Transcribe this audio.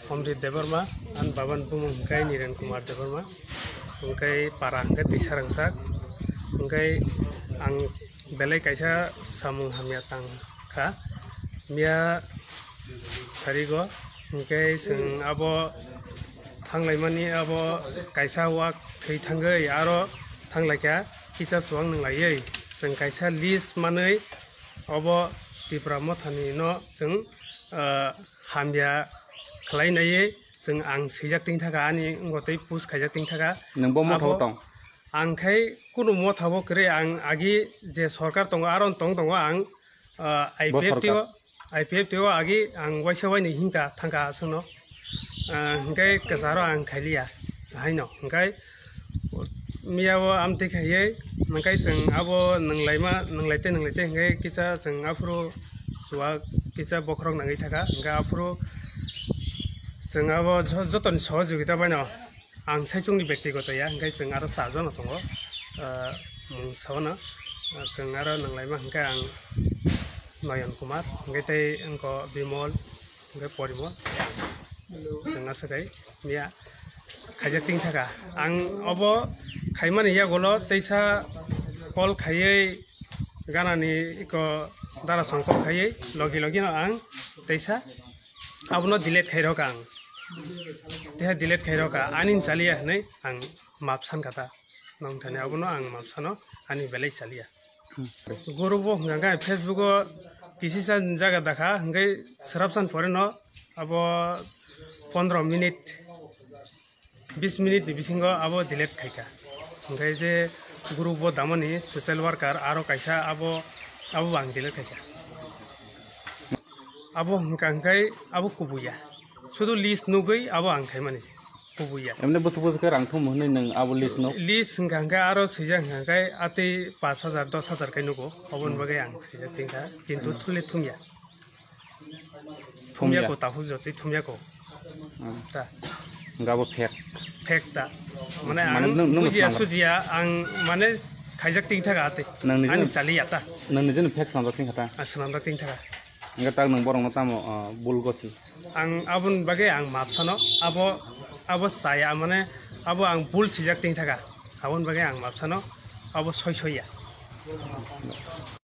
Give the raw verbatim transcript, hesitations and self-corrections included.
Omrit Debbarma, ani babani bumung hwnkhe Niren Kumar Debbarma, hwnkhe para hwnkhe Tisarangsak, hwnkhe ang belai kaisa samung hamya tang kha, miya sarigo, hwnkhe chwng abo thanglaimani abo kaisa wak thwi thangwi aro thanglaikha kisa chuwak nwnglaiwi chwng kaisa list manwi obo Tipra Mothani no chwng, ah, hamya khlai naiwi chwng ang swijak tongthaka, ani wngbo tei push khaijak tongthaka. Nwng bo motha o tong? Ang khai kunu motha bo kwrwi, ang agi je sorkar tongo, aro tong tongo ang, ah, I P F T o, I P F T o agi ang waisa waini hinka thangka aswkno. Ah, hwnkhe kwcharo ang khailiya haino, hwnkhe miya o amtwi khaiwi, hwnkhe chwng abo nwnglaima, nwnglaite, nwnglaite, hwnkhe kisa chwng aphuru chuwak kisa bokhorok nangwi thaka, hwnkhe aphuru chwng abo jo-, jotoni sohojogita baino ang saichungni bektigoto ya, hwnkhe chwng aro charjon no tongo, ah, mung saono, ah, chwng aro nwnglaima hwnkhe ang Noyon Kumar, hwnkhe tei wngkho Bimol, hwnkhe Porimol, chwng aswk hai miya khaijak tongthaka. Ang obo khaimani yagulo teisa call khaiwi ganani iko dara song call khaiwi logi logi no ang teisa abono delete khairokha ang. Teha delete khairokha, ani chaliya hinwi ang map sankha ta. Nong thani abono ang map sano, ani belai chaliya. Hmm. Guru bo hwnkha khe Facebook o kisisa jaga dakha, hwnkhe swrapsan pore no abo pondro minute, bis minute ni bisingo abo delete khaikha. Hwnkhe je group o damani social worker aro kaisa abo, abo bo ang delete khaikha. Abo hwnkha hwnkhe abo kubuya. Sudu list nugwi abo ang khaimani se. Kubuya. Emne bwswk bwswk khe rang thum hwnwi nwng abo list no? List hwnkha hwnkhe aro swijak hwnkha hwnkhe atwi pash hajar, dos hajar khe nugo. Oboni bagwi ang swijak tongkha. Kintu thumle thumya. Thumya. Thumya ko, tahu jotwi thumya ko. Hmm. Ta. Hwnkhe abo fake. Fake ta. Mane, mane ang nwng, nwng bujiya swnam sujiya, ang mane khaijak tongthaka atwi. Nang nijeno, ani chaliya ta. Nang nijeno fake swnamjak tongkha ta. Ah, swnamjak tongthaka. Hwnkhe tak nwng borokno tamo, ah, bul gosi? Ang aboni bagwi ang map sano, abo, abo chaya, mane abo ang bul swijak tongthaka. Aboni bagwi ang map sano, abo soi soiya.